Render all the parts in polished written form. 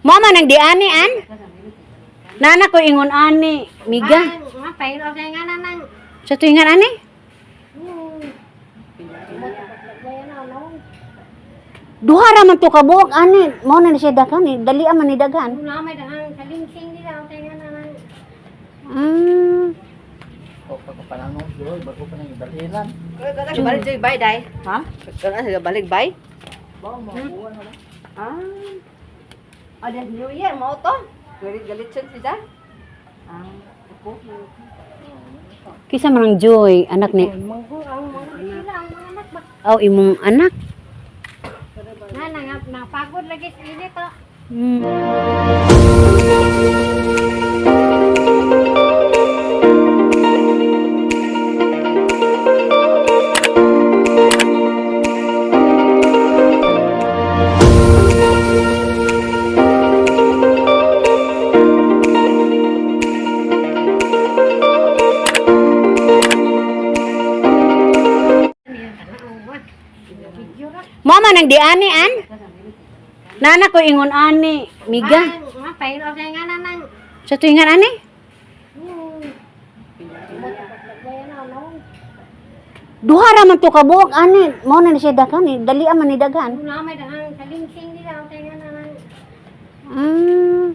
Mama nang diani an? Nana ko ingon ani, miga. Sa tuingan ani? Duha ra man to ka buok ani, mao na ni siya daghan eh. Dali man ni daghan. Ah. Balik joy bay dai. Ha? Kana balik bay? Ah. Ada New Year mau to? Galit galit siya sila. Ah, ako. Kisa man ang Joy, anak ni. Aw imong anak. Napagod lagi sa init oh. Mama nang diani an? Nana ko ingon ani, miga. Sa tuingan ani? Duha ra man to ka buok ani, mao na ni siya daghan eh. Dali man ni daghan. Ah.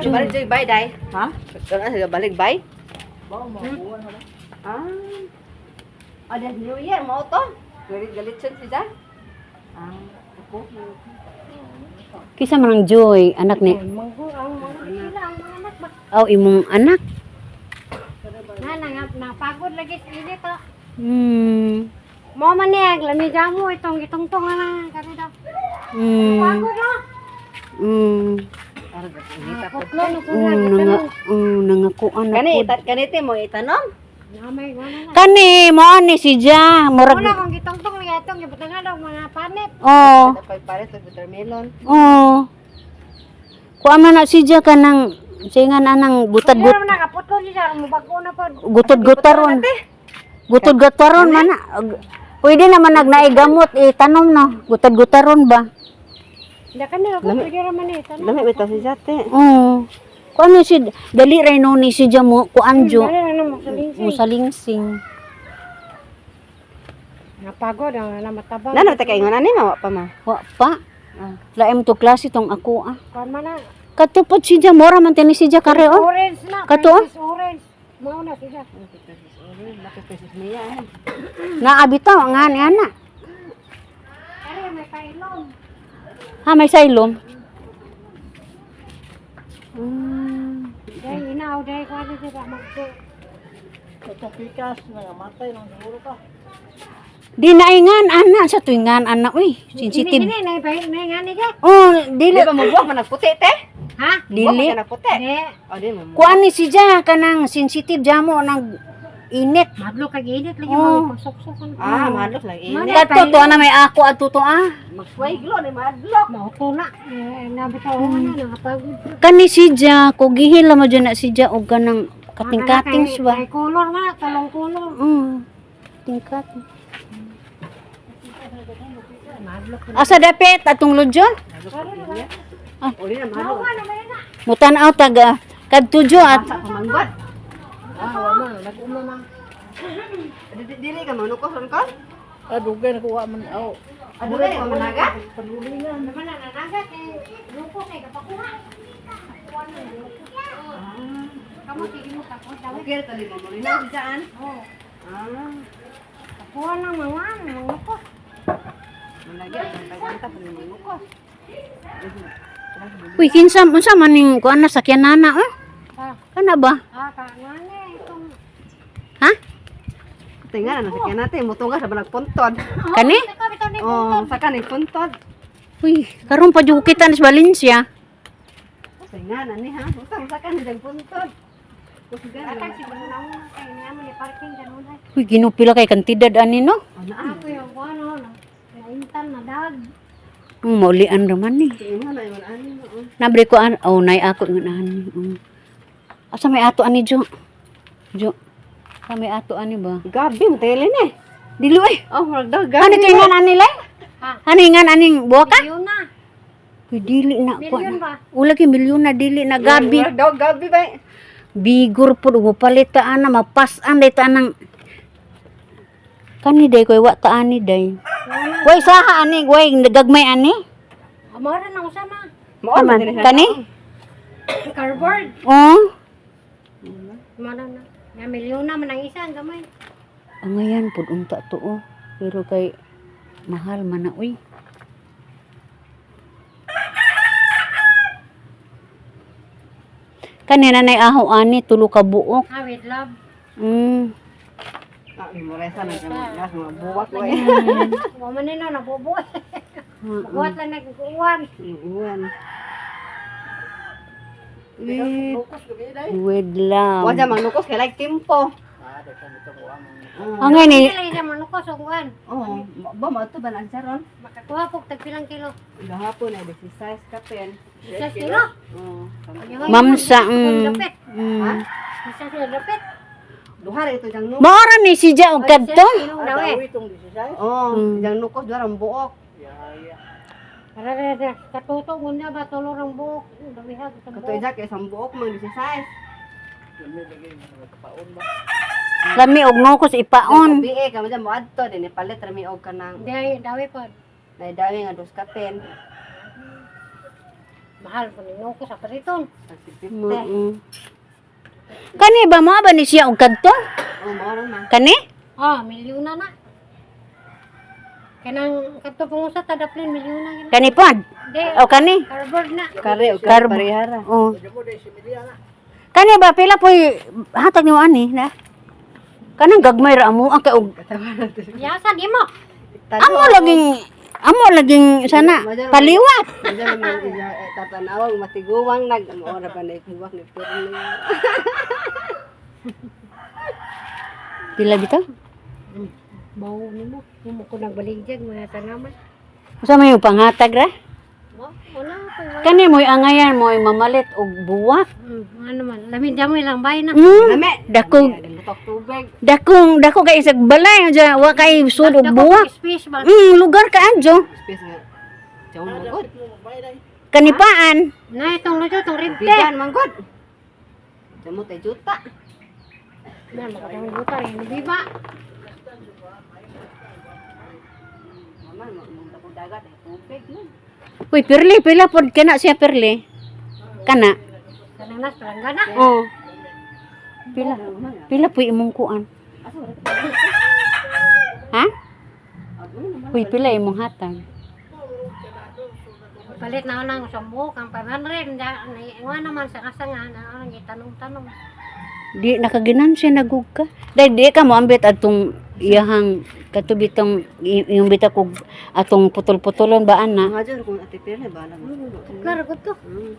Balik joy bay dai. Ha? Kana balik bay? Ah. Ada New Year mau to? Galit galit siya sila. Ah, ako. Kisa man ang Joy, anak ni. Aw imong anak. Napagod lagi sa init oh. Mo man niya, lami jamo itong itungtong na kami daw. Pagod oh. Putlo no ko na. Nangakuan na Kani po. itat kanite mo itanom? Namay wala na. Kani mo ani si Ja, murag. Wala kong gitungtong lagi itong gibutangan daw mga panit. Oh. Pagpares sa watermelon. Oh. Kuan man na si Ja kanang singan anang gutad Pero na kaputlo siya mo bago na pod. gutod gutaron. Gutod gutaron man na. Pwede naman nagnaay gamot itanom no. Gutod gutaron ba? Hindi ka na ako pwede ra man eh. Tanong. Lami bitaw si Jate. Oo. Kuan man si dali ray no ni si Ja mo kuan jo. Dali na mo salingsing. Mo salingsing. Napagod ang na matabang. Nano ta kay ingon ani mawa pa ma. Wa pa. Laim to klase tong ako ah. Kuan man na. Katupod si Ja mora man tini si Ja kare oh. Orange na. Kato, oh? Princess Orange. Mao na siya. Naa bitaw nga ni ana. Are may pailom. Ha may saylom. Dai inaw dai kuan siya magto. Di naingan ana sa tuingan ana uy, sensitive. Ini ini nay nay ngani ka? Oh, dili Di ba mo buwak man nagputi te? Ha? Buwak dili. man nagputi. Di. Oh, di mo. Kuan ni si Ja kanang sensitive jamo nang init. Madlo kag init lagi Oh. mo ipasok-sok. Ah, madlok lang init. Kadto to ana may ako adto to ah. Magsuway glo ni madlok. Mauto na. Eh, nabitaw na nakapagod. Kani si Ja ko gihila mo dyan na si Ja og kanang kating-kating ba. Kay color na, talong color. Tingkat. Madlo. Asa dapit atong ludyon? Uli na madlok. Mutan-aw taga kadto jo at Pamanggot. Ah, wa man nag-uma man. Dili ka manukos ron ko? Ah, dugay na kuha man aw. Adugay ka managa? Naman na nanaga kay lupo kay kapakuha. Kamu sige mo kakuha daw. Okay, tali mo na si saan? Oh, Ah, kakuha lang mga mga malagi ang taganta pa ni manukos. Uy, kinsa unsa man ning kuan na sakyanana oh? Ah, Kana ba? ah, ka ngani itong Ha? Tingnan na sakyan natin, mutunga sa nagpuntod. Kani? Ikaw bitaw ni Oh, saka ni puntod. Uy, karon pa jud ko kita sa Valencia. Tingnan na ni ha. Usa saka ni nagpuntod. Atang si Bruno kay niya mo ni parking ganun ay. Uy, ginupila kay kantidad ani no. Ako yung kuno na. Naintan na dag. Maulian raman ni. Tingnan na ingon ani mo. Oh. Nabre ko an oh nay ako ingon ani. Asa may ato ani Jo? Jo. Asa may ato ani ba? Gabi mo tele ni. Dili eh. Oh, murag daw gabi. Ano to ingon ani lay? Ha? Haningan aning buwak ka? Milyon na. Uy, dili na ko. Milyon ba? Ula kay milyon na dili na gabi. Murag daw gabi ba? Bigor pud ug palit ta ana mapas-an day ta anang kani day koy wa ta ani day. Way saha ani, way gagmay ani. Amara na usa na. Mao Aman, man din siya. kani? Cardboard. Oh. Mara na. Na milyon na man ang isa ang gamay. Angayan pud unta to oh. Pero kay mahal man na uy. Kani na aho ani tulo ka buok. Ah, with love. Ah, memoresa na siya mga buwak ko eh. Wa man ni na nabubuo. Buhat lang nagkuwan. Uwan. With love. Wa dyan manukos kay like timpo. Angay ni Dili lang manukos og kuwan. Oo, ba mo to ba na siya ron? Makakuha pog tag pilang kilo. Gahapon ay 16 kapin. 16 kilo. Oo. Mamsa. Dapit. Isa sila dapit. Duha ra ito jang nukos. Maora ni si Ja og kadto. Kilo daw eh. Oo, jang nukos duha ra ang buok. Ara ra ra katuto ngunya ba tulo rang buok. Dawihag sa Kato buok. ija kay isang buok man 16. Lami og nukos ipaon. Gabi eh kamo dyan mo adto din ipalit ra mi og kanang Dawi dawi pod. naidawi nga dos kapin. Mahal po ni nukos sa pariton. Tag 50. Kani ba mo ba ni siya og kadto? Oo, mao ra na. Kani? Ah, milyon na na. Kanang kadto pong usa ta daplin milyon na gina. Kani pod. Di, O kani? cardboard na. Kare og Karb- parehara. Oh. Kani ba pila poy hatag nimo ani na? Kanang gagmay ra amo ang kay og Yasa di mo. amo laging sana paliwat. Diyan man ija eh, tatanawag matiguwang nag mao ra ba na iguwak ni pirmi. Pila bitaw? Bawo nimo. Mo ko nagbaligyag mga tanaman. Usa may panghatag ra? Mo, wala pa. Kani mo'y angayan mo'y mamalit og buwak. Ano man, lamin damo ilang bay na. Lami. Dako Lutok tubig. dakong dako kay isag balay dyan, wa kay sud og Dako buwak. space ba? Lugar ka anjo. Space nga. Jaw mo gud. Kanipaan. Na itong luto itong ribte. Bigan man gud. Jaw mo tay juta. Na makatong buta rin biba. Mama mo mo dagat ay tubig man. Uy, pirli pila pod kana siya pirli. Kana. Kanang nas palanggana. Oh. Pila. Pila po imong kuan. Ha? Uy, pila imong hatag. Palit na nang sambo kang 500 da nga naman sa kasanga na ang gitanong-tanong. Di nakaginansya nagug ka. Dahil di ka mo ambit atong iyahang katubitong yung bitak og atong putol-putulon ba ana. Mga dyan kung ate Pirle bala mo. Klaro gud to.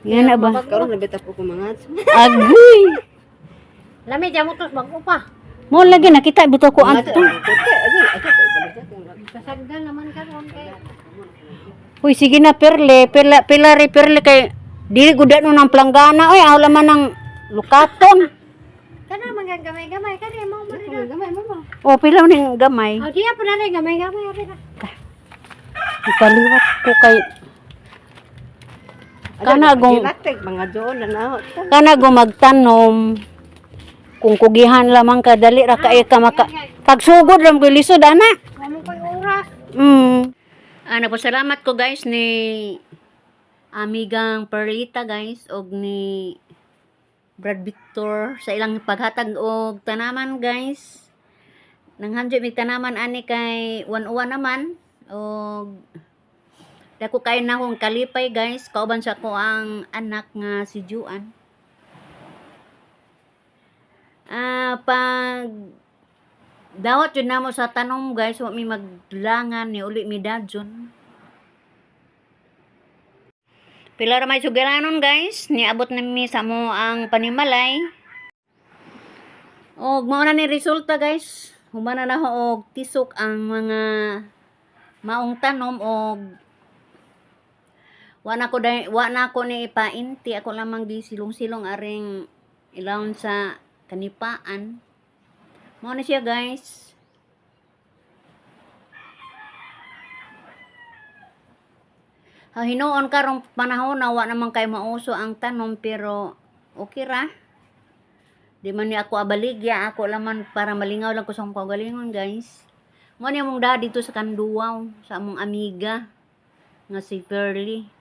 Yan na ba? Karon na bita po ko mga Agoy. Lami damo tos bag-o pa. Mo lagi nakita bitaw ko Mga ato. dyan, ato ato ibalik dyan. Kasagdan naman karon kay. Uy, sige na perle, perla pila re perle kay dili gud no ng planggana oy, aw laman ng lukaton. Kana man gamay-gamay kani mo mo rin. Gamay mama. O pila ning gamay. Oh, diya pa na rin gamay-gamay rin. Ipaliwat ko kay Kana gong- Gilatek mga joon na na. kana go magtanom kung kugihan lamang ka dali ra kay ka maka pagsugod ra mo lisod ana. Wa mo koy oras. Nagpasalamat ko guys ni amigang Perlita guys og ni Brad Victor sa ilang paghatag og tanaman guys. Nanghanjo mig tanaman ani kay 101 naman og dako kay na akong kalipay guys kauban sa ko ang anak nga si Juan. Pag dawat yun namo sa tanom guys, wa mi maglangan ni uli mi dadjon. Pila ra may sugalanon guys, niabot na mi sa mo ang panimalay. Og mao na ni resulta guys. Humana na ho og tisok ang mga maong tanom og wa na ko day, wa na ko ni ipainti ako lamang gi silong-silong aring ilawon sa kanipaan. Mao na siya guys. Hinuon karong panahon na wa naman kay mauso ang tanom, pero okay ra. Di man ni ako abaligya, ako laman para malingaw lang ko sa akong kaugalingon, guys. Mo ni among dad dito sa Kanduaw, sa among amiga nga si Pearly.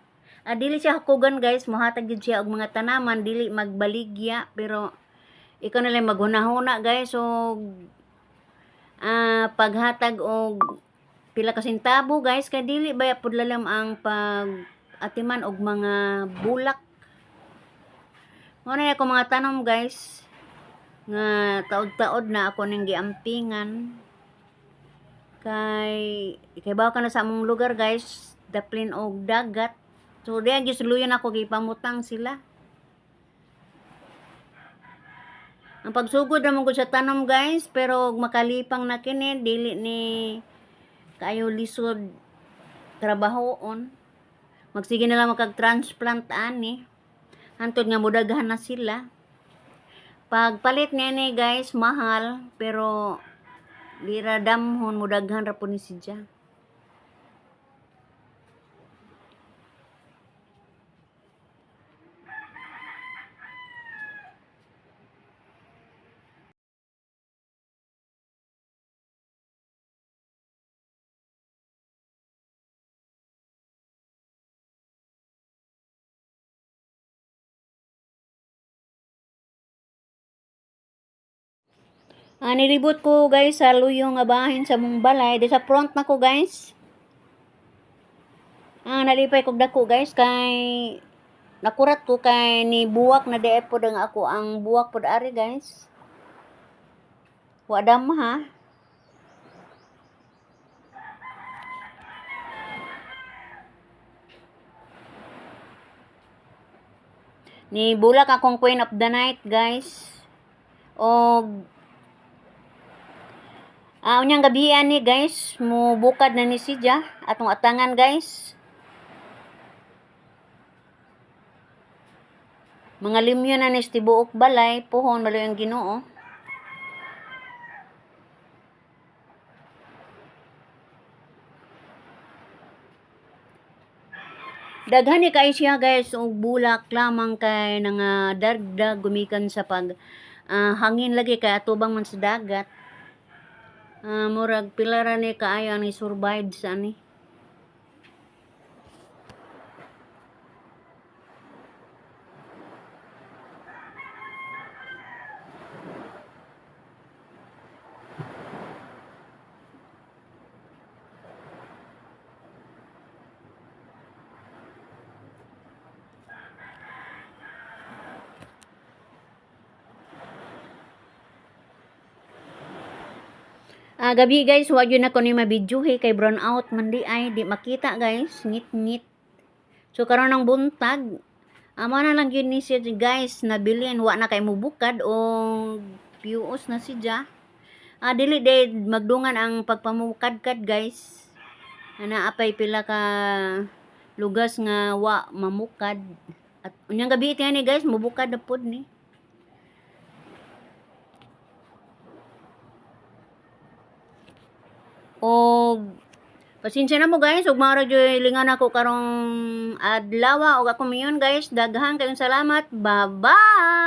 Ah, dili siya hakugan, guys, mohatag gid siya og mga tanaman, dili magbaligya, pero ikaw na lang maghunahuna, guys, og paghatag og pila ka sentabo, guys, kay dili baya pud lalam ang pag atiman og mga bulak. Mo na ako mga tanom, guys, nga taod-taod na ako ning giampingan kay kay ka na sa among lugar, guys, daplin og dagat, so diya gisuluyan ako, gipamutang sila. Ang pagsugod naman ko sa tanom, guys, pero makalipang na kini, dili ni kaayo lisod trabahoon. Magsige na lang makag-transplant ani hantod nga mudaghan na sila. Pagpalit niya guys, mahal, pero di ra damhon, mudaghan ra po ni siya. Nilibot ko, guys, sa luyo nga bahin sa mong balay. Di sa front na ko, guys. Nalipay kog dako, guys, kay nakurat ko kay ni buwak na di pod ang ako ang buwak pod ari, guys. Wa dam ha. Ni bulak akong queen of the night, guys. Og unyang gabi ani, guys, mubukad na ni siya atong atangan, guys. Mga limyo na ni sa tibuok balay, puhon maloy ang Ginoo. Daghan ni kay siya, guys, og bulak lamang kay nga dagdag gumikan sa pag hangin lagi kay atubang man sa dagat. Murag pila ra ni kaayo ang survive sa ani. Gabi, guys, wa gyud na ko ni mabidyohe kay brown out man di ay di makita, guys, ngit-ngit. So karon ang buntag, amo na lang gyud ni siya, guys, nabilin, wa na kay mubukad o piuos na siya. Dili day magdungan ang pagpamukadkad, guys. Ana apay pila ka lugas nga wa mamukad. At unyang gabi ni guys, mubukad na pod ni. Og pasensya na mo, guys, ug mao ra jud lingan ako karong adlaw, og ako miyon, guys. Daghan kayong salamat. Bye-bye.